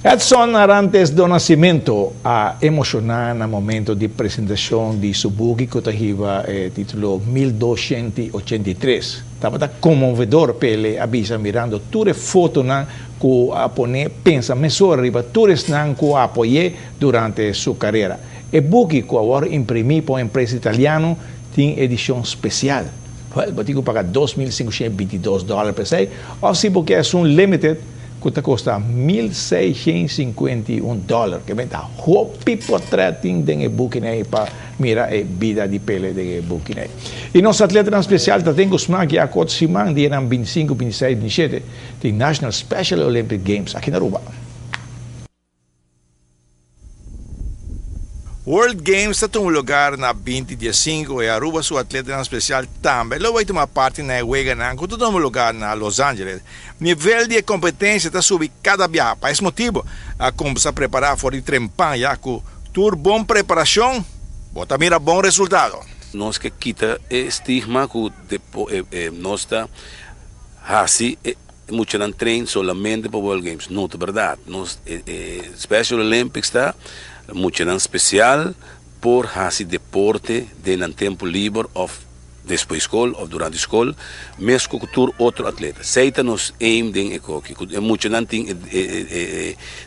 Edson Arantes do Nascimento a emociona na momento di presentacion di su buki cu ta hiba e titulo 1283. Tabata conmovedor p'e a bisa mirando tur e fotonan cu a pone pensa mesora riba tur esnan cu a apoy'e durante su carera. E buki cu awor imprimi pa un empresa italiano tin edicion special. Wel, bo tin cu paga 2522 dollar p'esey, of si bo kier un limited cu ta costa 1651 dollar. Ke men ta hopi portret tin den e buki ei pa mira e bida di Pele den e buki ei. Y nos atletanan special ta tin cu smaak ya otro siman dia 25, 26, 27 di National Special Olympic Games aki na Aruba. World Games ta tuma luga na 2015 y Aruba su atletanan special tambe lo bay tuma parti na weganan cu ta tuma luga na Los Angeles. Nivel di competencia ta subi cada biaha. Pa e motibo, a cuminsa prepara for di trempan ya cu tur bon preparacion, bo ta mira bon resultado. Nos ke kita e stigma cu nos ta hasi muchanan train solamente pa World Games. No, ta berdad. Nos Special Olympics ta muchanan special por hasi deporte den tempo liber of despues scol of durante scol, mescos cu tur otro atleta. Esey ta nos aim den e cos aki. Muchanan tin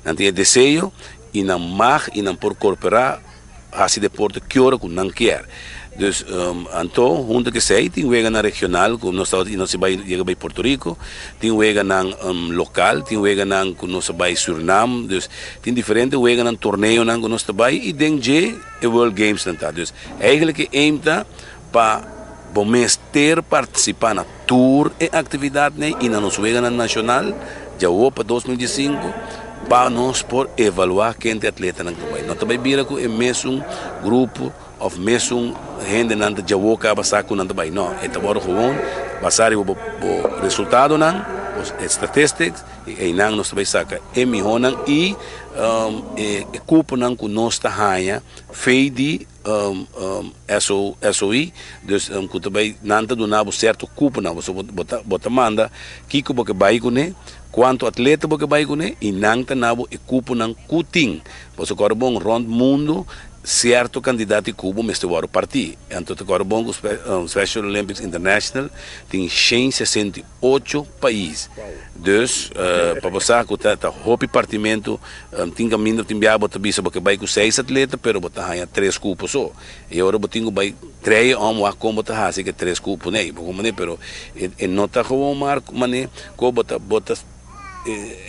nan tin deseo y nan mag y nan por coopera hasi deporte ki ora cu nan kier. Dus anto, hunto cu esey, tin weganan regional, cu nos ta nos bay yega bay Puerto Rico, tin weganan local, tin weganan cu nos bay Suriname, dus tin diferente weganan torneonan cu nos ta bay y den dje e World Games nan ta. Dus eigenlijk e aim ta pa bo mester participa na tur e actividad ne y na nos weganan nacional, djawo pa 2015, pa nos por evalua ken ta atletanan cu bay. No ta bay bira cu e mesun grupo of mesun hendenan ta djawo caba sa cu nan ta bay. No, e ta wordo gewoon basa riba bo resultadonan, bo statistics, y einan nos ta bay saca e mihonan y e cuponan cu nos ta haya fe di SO, SOI, dus cu ta bay nan ta duna bo cierto cuponan, bo bo ta manda kico bo ke bay cune, cuanto atleta bo ke bay cune, y nan ta na bo e cuponan cu tin. Bo sa core bon rond mundo, cierto cantidad di cupo mester wordo parti. Anto ta core bon cu Special Olympics International tin 168 pais. Dus pa bo sa cu ta hopi partimento, tin caminda tin biaha bo ta bisa bo ke bay cu seis atleta, pero bo ta haya tres cupo so. Y ora bo tin cu bay trei om wak con bo ta hasi cu tres cupo nee, bo comprende? Pero e no ta gewoon maar mane cu bo ta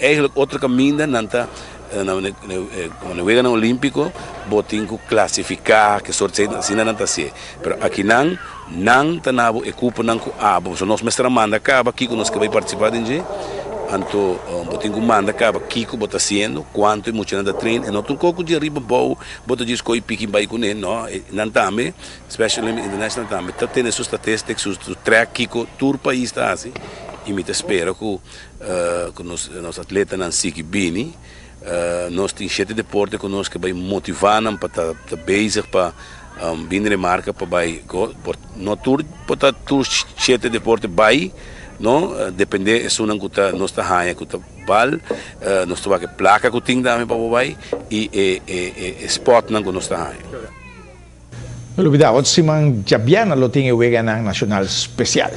eigenlijk otro caminda nan ta na weganan olimpico bo tin cu clasifica ke soort asina nan ta hacié. Pero aki nan nan ta na bo e cuponan cu abo. So nos mester a manda caba kico nos ke bay participa den dje. Anto bo tin cu manda caba kico bo ta haciendo, cuanto e muchanan ta train. E no tur cos cu di ariba bou bo ta djis coy piki bay cune. No, nan tambe, Special Olympics International tambe ta tene su statistics, su track kico tur pais ta haci. Y mi ta spera cu nos atletanan sigui bini. Nos tin siete deporte cu nos ke bay motiva nan pa ta bezig pa bini remarca pa bay no tur por ta tur siete deporte bay, no, depende esunnan cu ta nos ta haya cu ta bal, nos ta wak e placa cu tin tambe pa bo bay y e spotnan cu nos ta haya. No lubida, otro siman djabièrnè lo tin e weganan nacional special.